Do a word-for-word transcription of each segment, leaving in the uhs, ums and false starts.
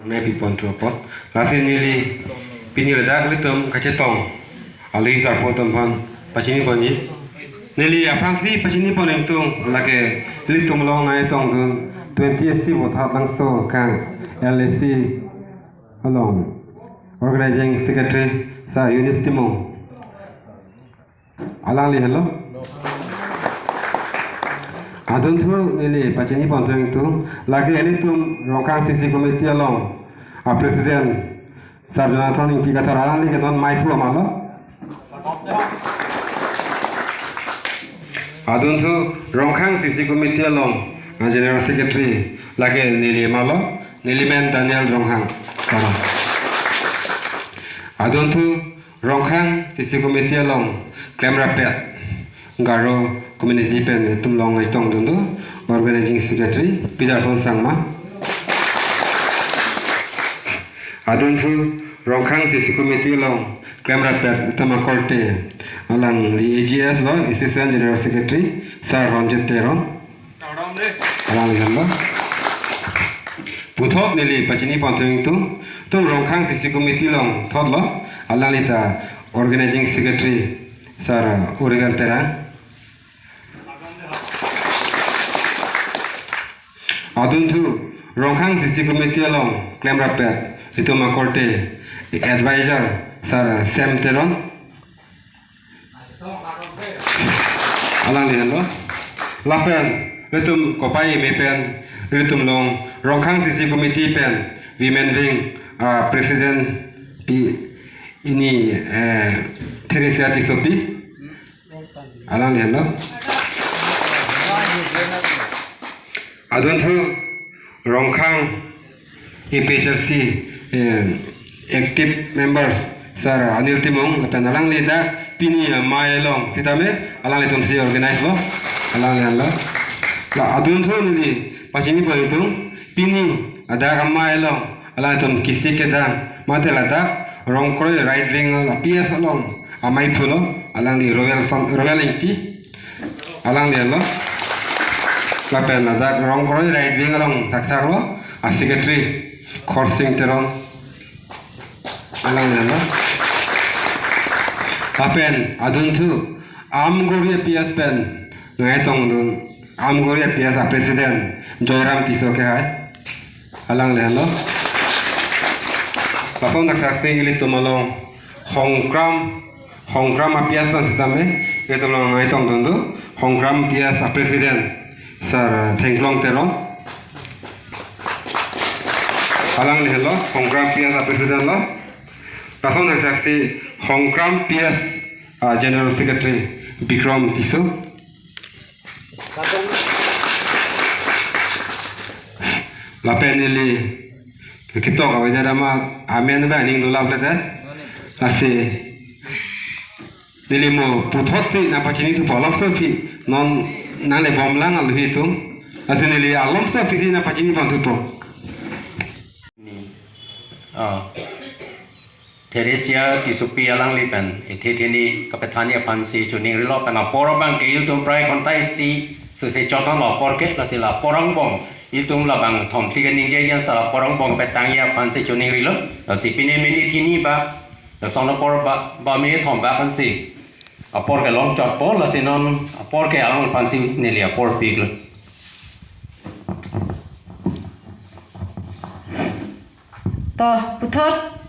Mepi pon tropot. Lasi neli pini ladak ilitum kachetong alui sarpo atum aphan pachini ponji. Neli aphrangsi pachini pon ingtung, lake ilitum along nangchetongdun twenty S T Vothatlangso Kang L A C along Organizing Secretary Sir Eunice Timung. Alangli henlo. Adunthu neli pachini pon ingtung, lake ilitum Rongkhang C C Committee along a President Sir Jonathan Ingti Kathar, alangli ke non maiphu ma lo. Adunthu Rongkhang C C Committee along a General Secretary lake neli ma lo, neli men Daniel Ronghang. Karo. Adunthu Rongkhang C C Committee along klemrappet Garo community pen itum along nangchetongdun do Organizing Secretary Peterson Sangma. Adunthu Rongkhang C C Committee along klemrappet itum akorte, alangli A G S lo, Assistant General Secretary Sir Ronjit Teron. Alangli henlo. Puthot neli pachini pon ingtung, itum Rongkhang C C Committee along thotlo, alangli ta Organizing Secretary Sir Urivel Terang. Adunthu Rongkhang C C Committee along klemrappet itum akorte Advisor Sir Sam Teron. Alangli henlo. Lapen ilitum kopai me pen ilitum along Rongkhang C C Committee pen Women Wing a President pi ini, eh, Theresia Tissopi. Alangli henlo. Adunthu Rongkhang A P H L C, eh, active members Sir Anil Timung, lapen alangli dak pini amei along sitame alanglitumsi organize lo, alangli henlo. La adunthu neli pachini pon ingtung, pini ladak amei along alanglitum kesik kedang mate ladak Rongkroi right wing a P S along amaiphu lo, alangli Royal Son, Royal Ingti, alangli henlo. Lapen ladak Rongkroi right wing along thakthak lo a Secretary Khorsing Teron, alangli henlo. Lapen adunthu Amgori a P S pen nangchetongdun, Amgori a P S a President Joyram Tisso kehai, alangli henlo. Lason thakthaksi ilitum along Hongkram, Hongkram a P S pen sitame ilitum along nangchetongdun do Hongkram P S a President Sir Thengklong Teron, alangli henlo, Hongkram P S a President lo. Lason thakthaksi Hongkram P S a General Secretary Bikram Tisso. Lapen neli ketok avedetama amen ba aning dolap le te. Lasi neli mo puthotsi nangpachini thupo, alomso aphi non nanglebomlang aluhi atum. Lasi neli alomso aphisi nangpachini pon thupo. Ni, ah, Theresia Tissopi alangli pen ethe theni kapethani aphansi choningrilo, pen apor abang ke ilitum prai khontai isi sose chotnanlo apor ke, lasi la apor angbong ilitum labang thom thik kaningje jan sa la apor angbong petangji aphansi choningrilo. Lasi pini minute hini ba, lason apor ba, ba minute thom ba aphansi apor ke longchotpo, lasi non apor ke alang aphansi neli apor piklo. To, puthot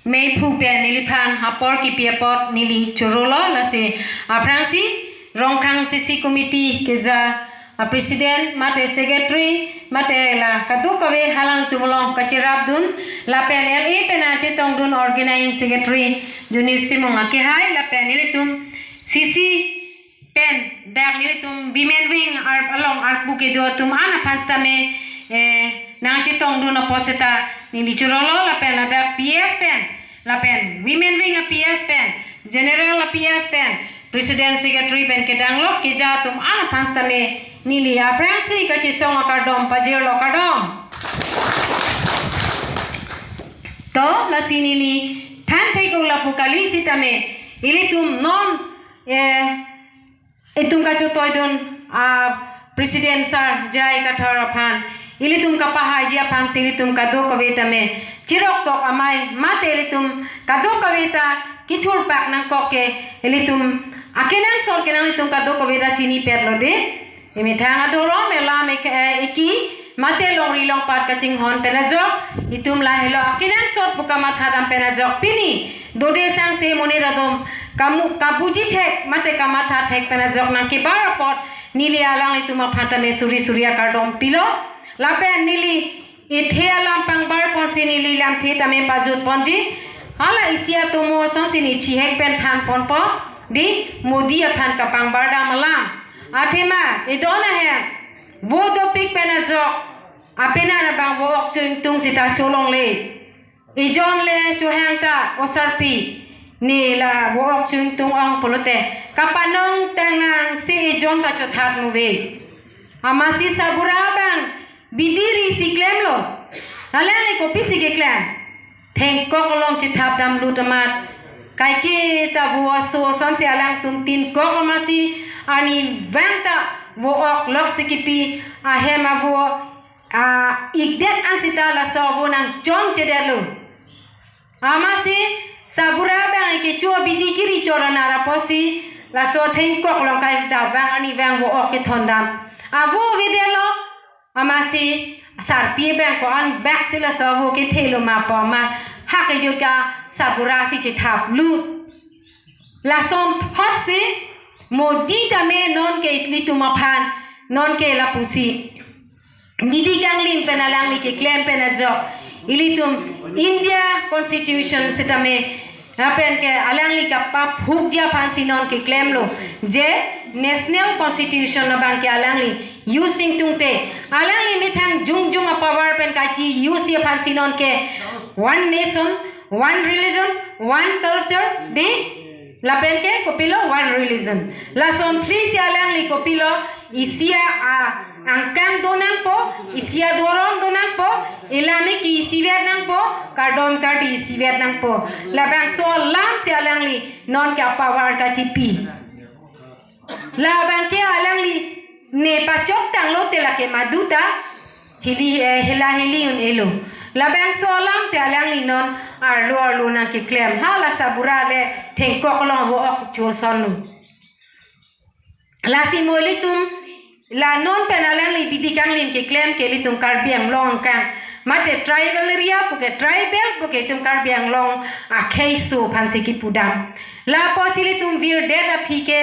meiphu pen neliphan apor kipi apot neli chorolo, lasi aphrangsi Rongkhang C C Committee keja a President mate Secretary mate la kadokave halangtum along kacherapdun, lapen L A pen nangchetongdun Organizing Secretary Eunice Timung akehai, lapen ilitum C C pen dak nelitum Women Wing ar-, along arpu kedo atum an aphan sitame, eh, nangchetongdun apot seta neli chorolo, lapen ladak P S pen, lapen Women Wing a P S pen, General a P S pen, President Secretary pen kedang lok keja atum an aphan sitame neli aphrangsi kachesong akardom pajirlo, kardom. To, lasi neli than thek-o lapu kali sitame ilitum non, eh, itum kachetoidun, ah, President Sir J I Kathar aphan ilitum kapahaiji aphansi ilitum kadokave tame chiroktok amei mate ilitum kadokave ta kithurpak nangkok ke ilitum akenangsot ke nanglitum kadokave ta chinipetlo de. Emethang adhorom, elam ek-, eh, eki mate longri longpat kachinghon pen ajok, itum lahelo akenangsot pu kamatha dam pen ajok pini dode sangse monit atum kamu kabuji thek mate kamatha thek pen ajok nangkebar apot neli alanglitum aphan tame suri suri akardom pilo. Lapen neli ithe alam pangbar ponsi neli lamthe tame pajut ponji. Hala isi atomo asonsi ne chihek pen than ponpo. Di Modi aphan kapangbar dam alam. Athema, idon ahem. Vo dopik pen ajok. Apenan abang vo ok chu ingtung sita cholongle. Ijon le chuhang ta osarpi. Ne la vo ok chu ingtung ong pulote. Kapanong tengnang si ijon ta chothat muve. Amatsi sabura abang bidi ri si klemlo. Alangli kopisi keklem. Thengkok along chethap damlut amat. Kaike ta vo aso asonsi alangtum tin kok amatsi arnivang ta vo ok loksi kipi ahem avo, a, ikdet an sita laso vo nangchongchedetlo. Amatsi sabura abang kecho bidi kiri chorana raposi laso thengkok along kai davang arnivang vo ok kethon dam. Avo avedetlo. Amatsi sarpi abang ko-an baksi laso vo kethelo ma pu amat hak kejut ka sabura si chethaplut. Lason thotsi Modi tame nonke ilitum aphan nonke lapusi bidi kanglim pen alangli keklem pen ajok ilitum India Constitution sitame lapen ke alangli kapaphukji aphansi non keklemlo je National Constitution abang ke alangli use ingtungte alangli methang jongjong apower pen kachi use aphansi nonke one nation, one religion, one culture di lapen ke kopilo one religion. Lason please alangli kopilo isi a angkang do nangpo, isi adhorom do nangpo, ilame ke isivet nangpo, kardom kardi isivet nangpo. Labangso alamsi alangli nonke apower kachipi. Labang ke alangli ne pachok tanglote lake maduta hili, eh, hila hili un-elo. Labangso alamsi alangli non arlo arlo nangkeklem. Hala sabura le thengkok along vo ok chosonlo. Lasi mo ilitum la non pen alangli bidi kanglim keklem ke ilitum Karbi Anglong angkang mate tribal area puke tribal puke itum Karbi Anglong akhei so aphansi kipu dam. Lapusi ilitum virdet aphi ke,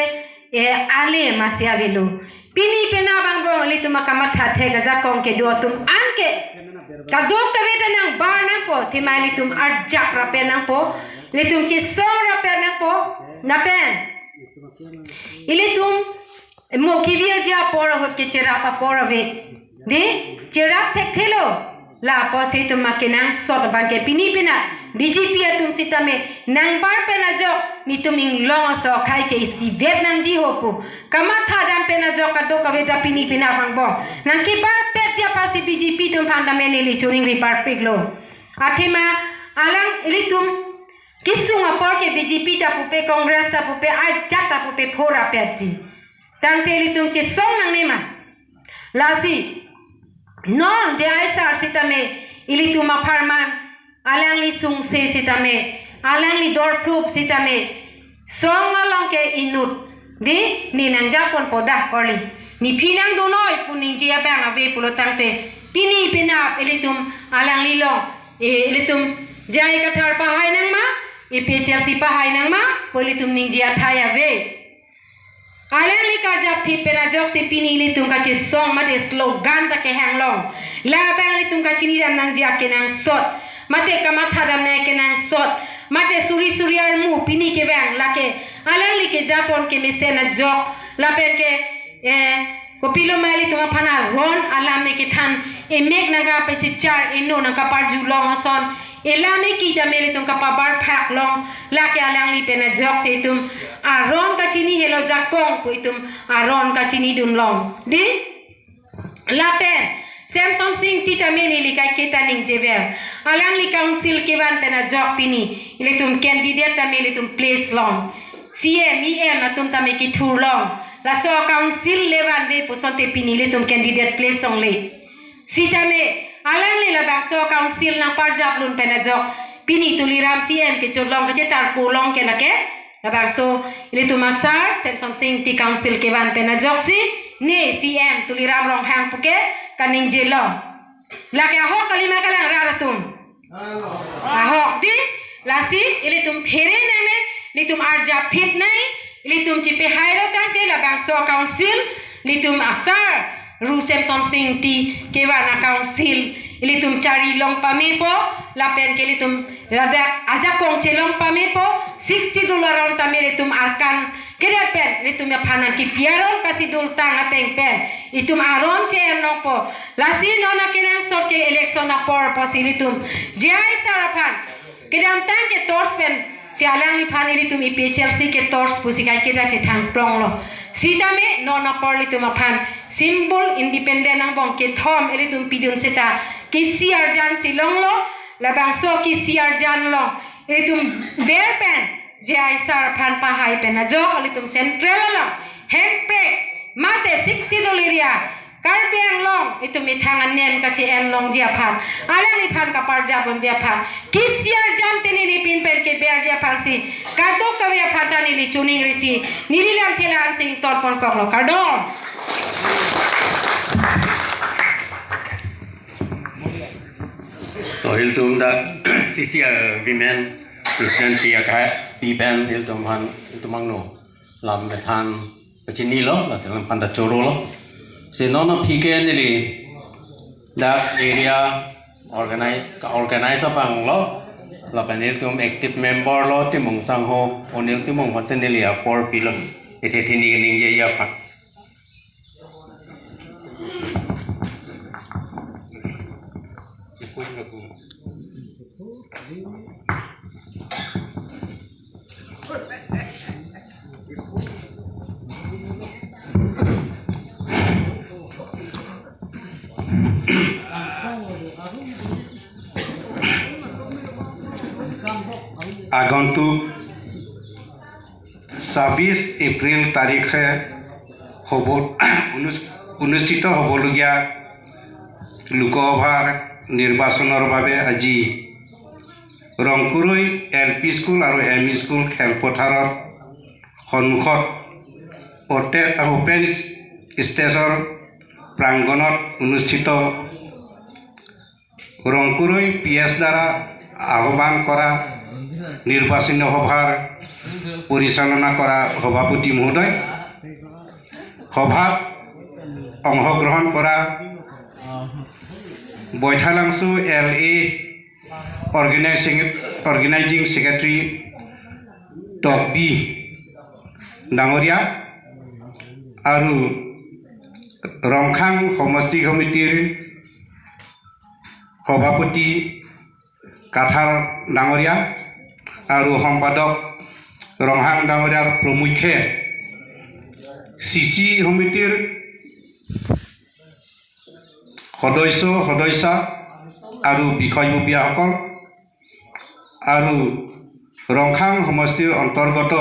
eh, ale masi avelo. Pini penap angbong ilitum akamatha thek ajakong kedo atum anke kadokave ta nangbar nangpo, athema ilitum arjap rapet nangpo, ilitum chesong rapet nangpo, lapen ilitum mo kevirji apor ahut ke cherap apor ave. Di, cherap thekthelo. Lapusi itum akenangsot abang ke pini penap B J P atum sitame nangbar pen ajok netum inglong aso akhei ke isivet nangji ho pu kamatha dam pen ajok kadokave ta pini penap angbong nangkebarpetji aphansi B J P atum aphan tame neli churing riparpiklo. Athema alang ilitum kesung apor ke B J P ta pupe, Congress ta pupe, ajat ta pupe phurapetji. Tangte ilitum chesong nangne ma. Lasi non J I sar sitame ilitum apharman alangli sungse sitame, alangli dorphrup sitame song along ke inut di ne nangjaponpo dah korli. Nephi nangdunoi pu ningje abang ave pulo tangte pini penap ilitum alangli along, eh, ilitum J I Kathar pahai nangma, A P H L C pahai nangma pu ilitum ningje athai ave. Alangli karjapthip pen ajoksi pini ilitum kachesong mate slogan ta kehang long. Labang ilitum kachini dam nangji akenangsot mate kamatha dam nang akenangsot mate suri suri armu pini kevang lake alangli kejapon kemesen ajok lapen ke, eh, kopilo ma ilitum aphan aron alam ne kethan emek nangkapechichar eno nangkaparjulong ason elam eki tame ilitum kapabarphak long lake alangli pen ajoksi itum aron kachini helo jakong pu itum aron kachini dun long. Di lapen Semson Sing Ingti tame neli kaike ta ningjever. Alangli council kevan pen ajok pini ilitum candidate tame ilitum place long. C M, E M atum tame kethur long. Laso council le vanve pusonte pini ilitum candidate place longle. Sitame alangli labangso council nangparjap lun pen ajok pini Tuliram C M kechot long kachetar pulong ke lake labangso ilitum asar Semson Sing Ingti council kevan pen ajoksi ne C M Tuliram Ronghang puke kaningje long. Lake ahok kali ma kalang rat atum? Ahok di. Lasi ilitum phere nangne, ilitum arjap phit nai, ilitum chipehai lo tangte labangso council ilitum asar ru Semson Sing Ingti kevan a-council ilitum chari long pamepo, lapen ke ilitum ladak ajakong chelong pamepo, sixth schedule aron tame ilitum arkan kedet pen ilitum aphan nangkipi aron kasidul tang ateng pen itum aron che-en longpo. Lasi non akenangsot ke election apor apotsi ilitum J I sir aphan kedamtang ke torch pen si alangliphan ilitum A P H L C ke torch pusi kaiketa chethang plonglo. Sitame non apor ilitum aphan symbol independent angbong kethom ilitum pidun seta kisi arjan si longlo, labangso kisi arjan long ilitum ber pen J I sir aphan pahai pen ajok ilitum central along Hemprek mate sixth schedule area Karbi Anglong itum methang anem kache-en longji aphan, alangliphan kaparjap longji aphan kisi arjan tini nipin pen keberji aphansi kadokave aphan ta neli chuning risi neli lamthe la-an si ingtonpon koklo, kardom. To ilitum dak C C R women president pi akai pi pen ilitum aphan ilitum angno lam methan kachinilo, lasi lam aphan ta chorolo. Si non aphi ke neli dak area organize, ka-organize abang lo, lapen ilitum active member lo, Timung sangho, Onil Timung aphansi neli apor pilo. Ithe thini ningje ya aphan. আগন্তুক ছাব্বিশ এপ্রিল তারিখে হব অনুষ- অনুষ্ঠিত হবলগীয়া লোকসভাৰ নিৰ্বাচনৰ বাবে আজি ৰংকুৰৈ এল পি স্কুল আৰু এম ই স্কুল খেলপথাৰৰ সন্মুখত অটে- অপেন ষ্টেজৰ প্ৰাংগণত অনুষ্ঠিত ৰংকুৰৈ পি এছ দ্বাৰা আহ্বান কৰা নিৰ্বাচনী সভাৰ পৰিচালনা কৰা সভাপতি মহোদয়, সভাত অংশগ্ৰহণ কৰা বৈঠালাংচু এল এ অৰ্গেনাইজিং অৰ্গেনাইজিং ছেক্ৰেটাৰী টকবি ডাঙৰীয়া আৰু ৰংখাং সমষ্টি সমিতিৰ সভাপতি কাথাৰ ডাঙৰীয়া আৰু সম্পাদক ৰংহাং ডাঙৰীয়াৰ প্ৰমুখ্যে চি চি সমিতিৰ সদস্য সদস্যা আৰু বিষয়ববীয়াসকল আৰু ৰংখাং সমষ্টিৰ অন্তৰ্গত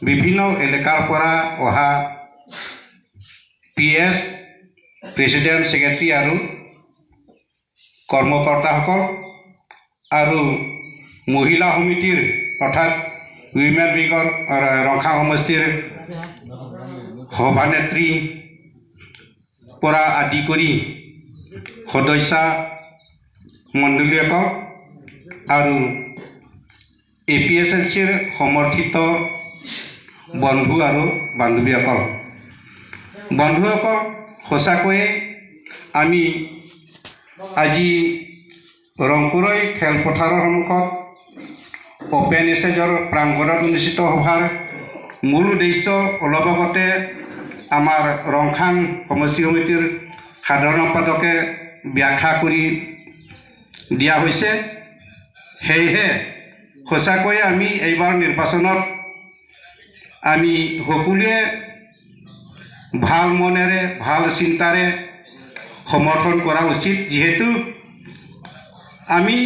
বিভিন্ন এলেকাৰ পৰা অহা পি এছ প্ৰেচিডেণ্ট ছেক্ৰেটাৰী আৰু কৰ্মকৰ্তাসকল আৰু মহিলা সমিতিৰ অৰ্থাৎ উইমেন উইঙৰ, আহ, ৰংখাং সমষ্টিৰ সভানেত্ৰী পৰা আদি কৰি সদস্যা মণ্ডলীসকল আৰু এ পি এছ এল চিৰ সমৰ্থিত বন্ধু আৰু বান্ধৱীসকল, বন্ধুসকল, সঁচাকৈয়ে আমি আজি ৰংকুৰৈ খেলপথাৰৰ সন্মুখত অপেন ষ্টেজৰ প্ৰাংগণত অনুষ্ঠিত সভাৰ মূল উদ্দেশ্য অলপ আগতে আমাৰ ৰংখাং সমষ্টি সমিতিৰ সাধাৰণ সম্পাদকে ব্যাখ্যা কৰি দিয়া হৈছে। সেয়েহে সঁচাকৈয়ে আমি এইবাৰ নিৰ্বাচনত আমি সকলোৱে ভাল মনেৰে, ভাল চিন্তাৰে সমৰ্থন কৰা উচিত। যিহেতু আমি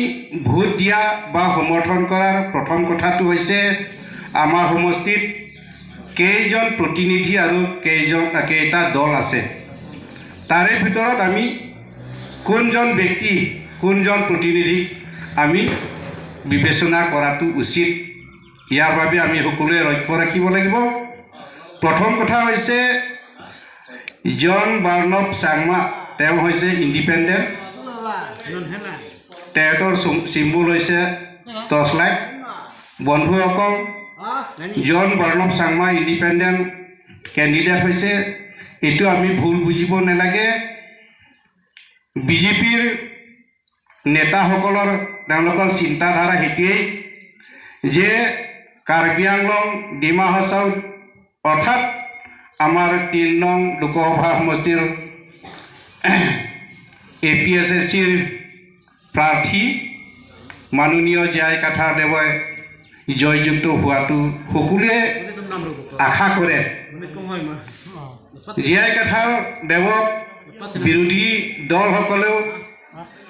ভোট দিয়া বা সমৰ্থন কৰাৰ প্ৰথম কথাটো হৈছে আমাৰ সমষ্টিত কেইজন প্ৰতিনিধি আৰু কেইজন, কেইটা দল আছে। তাৰে ভিতৰত আমি কোনজন ব্যক্তি, কোনজন প্ৰতিনিধিক আমি বিবেচনা কৰাটো উচিত, ইয়াৰ বাবে আমি সকলোৱে লক্ষ্য ৰাখিব লাগিব। প্ৰথম কথা হৈছে জন বাৰ্ণব চাংমা, তেওঁ হৈছে ইণ্ডিপেণ্ডেণ্ট। তেখেতৰ চিম-, চিম্বল হৈছে টৰ্চ লাইট। বন্ধুসকল, জন বাৰ্ণব চাংমা ইণ্ডিপেণ্ডেণ্ট কেণ্ডিডেট হৈছে, এইটো আমি ভুল বুজিব নালাগে। বিজেপিৰ নেতাসকলৰ, তেওঁলোকৰ চিন্তাধাৰা সেইটোৱেই যে কাৰ্বি আংলং, ডিমা হাছাও, অৰ্থাৎ আমাৰ তিনি নং লোকসভা সমষ্টিৰ এ পি এছ এল চিৰ প্ৰাৰ্থী মাননীয় জে আই কাথাৰ দেৱে জয়যুক্ত হোৱাটো সকলোৱে আশা কৰে। জে আই কাথাৰ দেৱক বিৰোধী দলসকলেও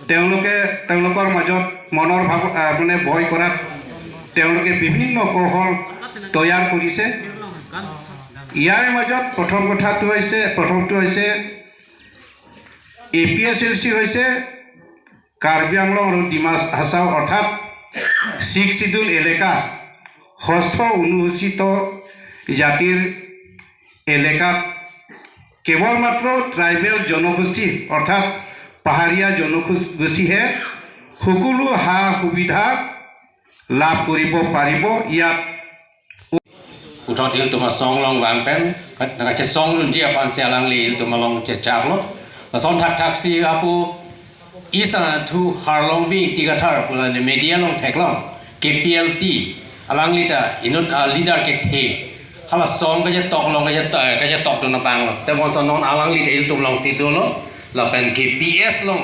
তেওঁলোকে, তেওঁলোকৰ মাজত মনৰ ভাৱ, আহ, মানে, ভয় কৰাত তেওঁলোকে বিভিন্ন কৌশল তৈয়াৰ কৰিছে। ইয়াৰ মাজত প্ৰথম কথাটো হৈছে, প্ৰথমটো হৈছে, এ পি এছ এল চি হৈছে কাৰ্বি আংলং আৰু ডিমা হাছাও অৰ্থাৎ ছিক্স চিডিউল এলেকা, ষষ্ঠ অনুসূচিত জাতিৰ এলেকাত কেৱল মাত্ৰ ট্ৰাইবেল জনগোষ্ঠী অৰ্থাৎ পাহাৰীয়া জনগোষ্ঠীহে সকলো সা সুবিধা লাভ কৰিব পাৰিব। ইয়াত puthot ilitum asong along vang pen, nangkachesongdunji aphansi alangli ilitum along chechaklo. Lason thakthaksi apu isa thu Harlongbi Ingti Kathar pu la ne media along theklong, K P L T, alangli ta inut a leader kethe. Hala song kachetok along kachetok, kachetokdun abang lo. Tebonso non alangli ta ilitum alongsi dolo. Lapen K P S along,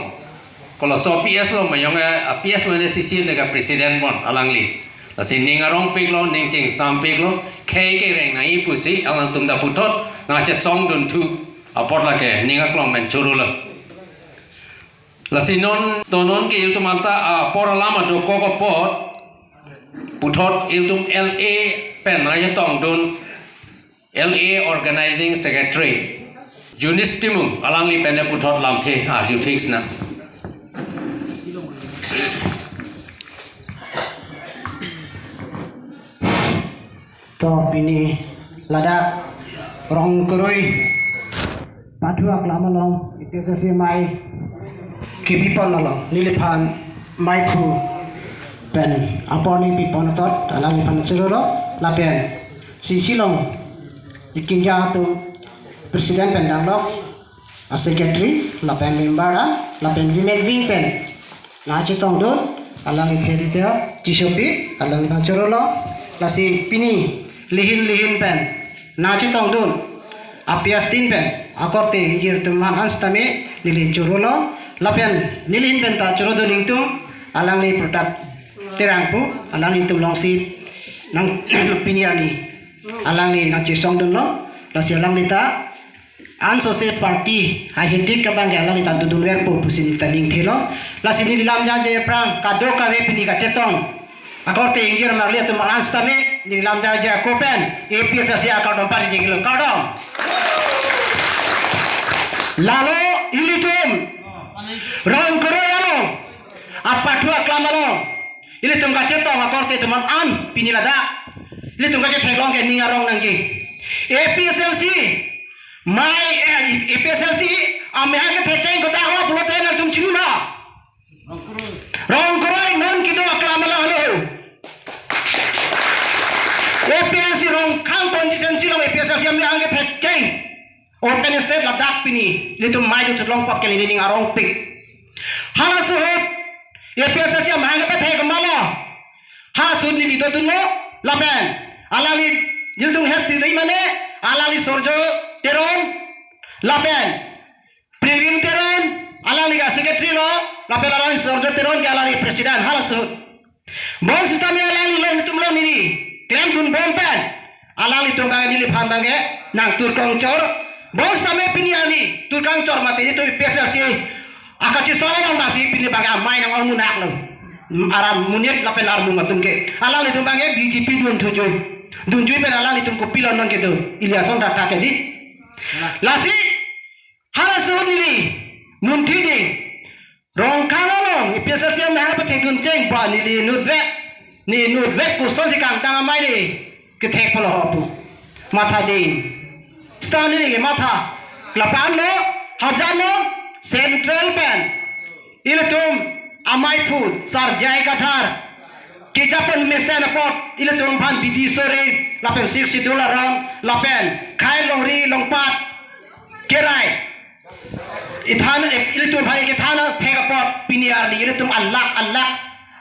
koloso P S along mayong, eh, a P S along ne C C ne ka president bon alangli. Lasi ning arongpiklo, ning chingsampiklo, khei kereng nangji pusi alangtum ta puthot nangchesongdunthu apot lake ning aklong pen chorolo. Lasi non, to non ke ilitum alta apor alam adokok apot, puthot ilitum L A pen nangchetongdun, L A Organizing Secretary Junis Timung, alangli pen puthot lamthe arjutheksinang. To pini ladak Rongkoroi pathu aklam along A P S L C amei kepipon along neliphan meiphu pen apor nangpipon apot alangliphan chorolo, lapen C C along ikija atum president pen danglok, a secretary, lapen member an, lapen women wing pen nangchetongdun, alangli thedi che chisopi, alangliphan chorolo. Lasi pini lihin lihin pen nangchetongdun, a P S tin pen akorte ingjir atum an sitame neli chorolo, lapen nelihin pen ta chorodun ingtung, alangli Pratap Terang pu, alanglitum alongsi nang pini arni alangli nangchesongdunlo. Lasi alangli ta ansose party haihedik abang ke alangli ta dodunverpo pusi neli ta ningthelo. Lasi neli lam jangje aphrang kadokave pini kachetong akorte ingjir amarli atum an sitame neli lam jangje ako pen A P S L C akardom pariji kilo, kardom. Lalo ilitum Rongkoroi along, apathu aklam along ilitum kachetong akorte atum an pini ladak ilitum kachetheklong ke ning arong nangji. A P S L C amei, eh, A P S L C amei hang kethekcheng kodak lo pulote nangtum chini ma? Rongkoroi non kedo aklam along lo. A P S C Rongkhang constituency along A P S L C amei hang kethekcheng open stage ladak pini ilitum mei juthutlong apot ke neli ning arongpik. Halaso ahut A P S L C amei hang kepethek ma lo? Halaso ahut neli dodunlo, lapen alangli jildung het ti dei mane, alangli Surjo Teron, lapen Previn Teron, alangli ke secretary lo, lapen alangli Surjo Teron ke alangli president, halaso ahut. Bonsitame alangli along itum along neli klemdun bom pen alanglitum abang neliphan abang ke nangturkong chor. Bonsitame pini arni turkang chor mate itum A P S L C akachesong along masi pini abang ke amei nang-ongmunak lo. Aram monit lapen armung atum ke, alanglitum abang ke B J P dunthuji. Dunji pen alanglitum kopilo non kedo, ili ason tata ke di. Lasi halaso ahut neli munthi ding, Rongkhang along APHLC amahang pathekdun cheng ba neli nutvet, ne nutvet kosonsi kangtang amei ne kethek polo ho pu. Matha dei. Seta neli ke matha. Lapen lo, hajan lo, Central pen ilitum amei aphu, Sar J I Kathar kejapon mesen apot, ilitum aphan bidi sore, lapen Sixth Schedule aron, lapen khei longri longpat kerai. Ithan, ilitum aphan kethan thek apot pini arni ilitum alak alak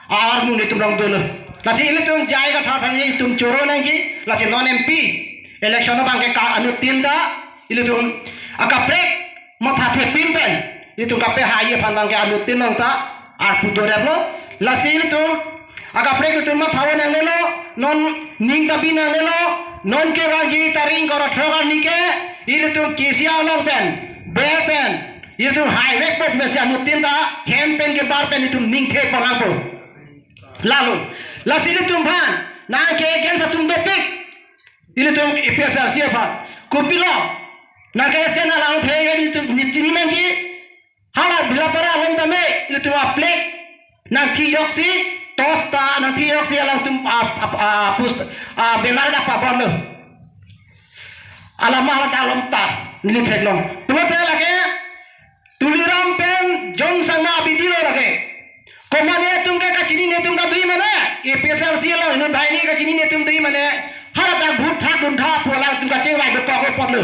armu nelitum along dolo. Lasi ilitum J I Kathar aphan itum choro nangji, lasi non M P election abang ke ka anuttin ta ilitum akaprek matha thepin pen ilitum kapehaiji aphan abang ke anuttin along ta arpu doreplo. Lasi ilitum akaprek ilitum matha nangnelo, non ning ta bi nangnelo, non kevangji tarik ingkoi ra throk arni ke ilitum K C R along pen, ber pen ilitum haivek apot mesi anuttin ta hem pen kebar pen ilitum ning thepon nangpo. Lalo, lasi ilitum aphan nang ke against atum dopik, ilitum APHLC aphan. Kopilo, nang ke S K Ingti alang the ilitum neli chini nangji. Hala Bhilapara along tame ilitum a-flag nangthi joksi, tos ta nangthi joksi, alangtum a, a, a, post, a, banner ta pabon lo. Alama hala ta alom ta neli theklong. Pulote lake Tuliram pen John Sangma abidi lo lake. Komat netum ke kachini netum ta do-i mane, APHLC along inut banghini kachini netum do-i mane, hala ta vote thakdun tha pu alangtum kachingvai dokok apot lo.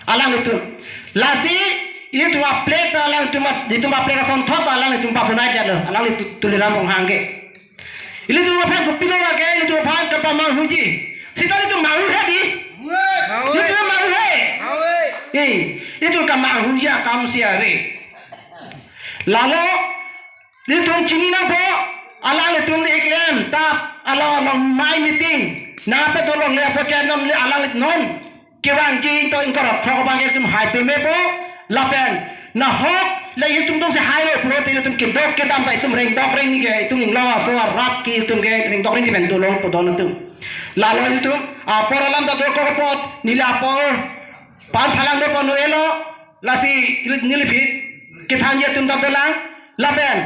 Alanglitum. Lasi, ilitum a-flag ta alangtum, ilitum a-flag asonthot ta alangtum pabonai detlo. Alanglitum Tuliram Ronghang ke. Ilitum aphan kopilo lake, ilitum aphan kepamanghuji. Seta ilitum manghu he dei. Ilitum manghu he. Eh, ilitum kemanghuji akam si ave. Lalo, ilitum chini nangpo, alanglitum eklem ta, along along mai meeting nangpedolongle apot ke non alanglitum non kevangji to ingkoi ra throk abang ke itum hai pemepo, lapen nahok le itum dong se hai lo pulote itum kedok kedam ta itum rengdok rengni ke itum inglong aso arat ke itum ke rengdok rengni pen dolongpo don atum. Lalo itum apor alam ta dokok apot neli apor pan thalang dopo no elo, lasi ili neli aphi kethanji atum ta dolang lapen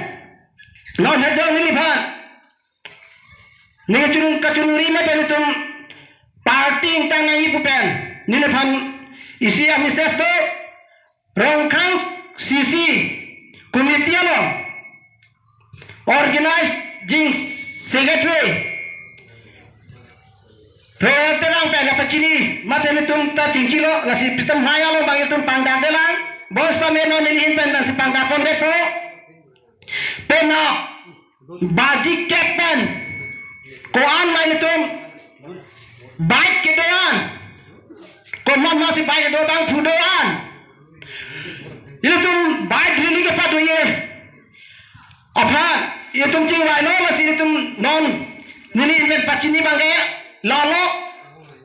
non hejong neliphan neli chunung kachunungri ma pen itum party ingtang nangji pu pen neliphan isi a-message do. Rongkhang C C committee along organizing secretary Royal Terang pen kapachini mate nelitum ta chingkilo, lasi pritam hai along bang itum pangdak detlang, bos ta meno neli ahin pen pensi pangdak pon detpo. Penap baji kep pen ko-an ma nelitum bike kedo an, komat masi bike kedo abangphu do an, ilitum bike rally kepado-i aphan itum chingvai lo, lasi itum non neli ahin pen pachini abang ke lalo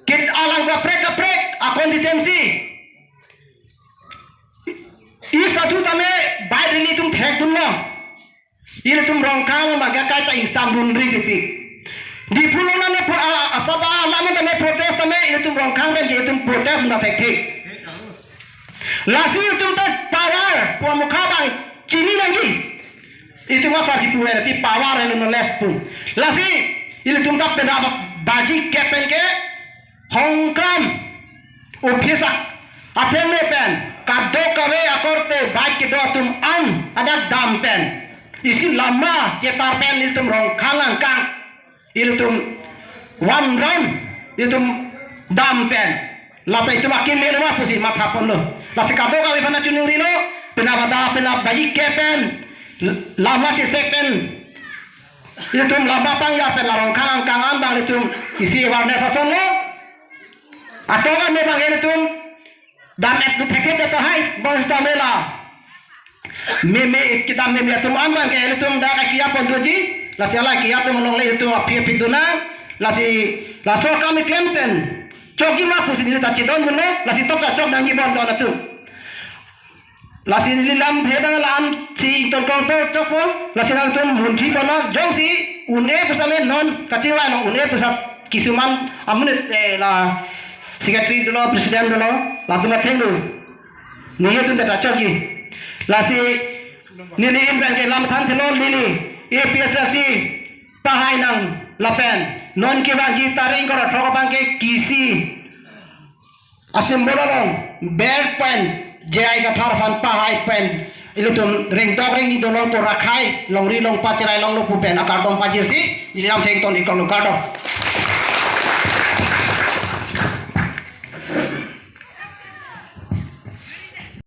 ke alang kaprek kaprek a-constituency East athu tame bike rally itum thekdunlo. Ilitum Rongkhang abang ke kaita ingsamdunri titi. Diphu along nane pro-, a, asaba alam tame protest tame ilitum Rongkhang pen ke itum protest na thekthe. Lasi itum ta power pu amukha abang chini nangji. Itum asar kipu hena ti power hena no less pu. Lasi ilitum ta penap baji kep pen ke Hongkram office athengno pen kadokave akorte bike kedo atum an adak dam pen isi lama chetar pen ilitum Rongkhang angkang ilitum one round ilitum dam pen lata itum akeme lo ma pusi matha ponlo. Lasi kadokave aphan chunungrilo, penap ada penap baji kep pen lama chesek pen ilitum lama pangya pen la Rongkhang angkang an abang ilitum isi awareness asonlo. Atok an abang ilitum dam-et tu thekhet ta hai, bos ta mela. Meme it kedam meme atum an abang ke ilitum dak kiap pon doji, lasi hala kiap atum along le ilitum aphi aphi dona, lasi laso akam keklem pen chokji ma pusi neli ta chedondunlo, lasi tok ta chok nangji bon don atum. Lasi neli lamthe abang la-an si ingtonkong po chokpo, lasi nangtum munthi pono, jongsi un-e pusitame non kachingvai along un-e pusita kisuman amonit, eh, la secretary dolo, president dolo, latum athengno. Neli atum beta chokji. Lasi Neli in abang ke lam than thelo, neli A P H L C pahai nang lapen non kevangji tarik ingkoi ra throk abang ke K C a-symbol along ber pen J I Kathar aphan pahai pen ilitum ringdok ringni dolong pu rakhai longri long pachirai longlo pu pen akardom pajirsi neli lam thengton ik-ong lo, kardom.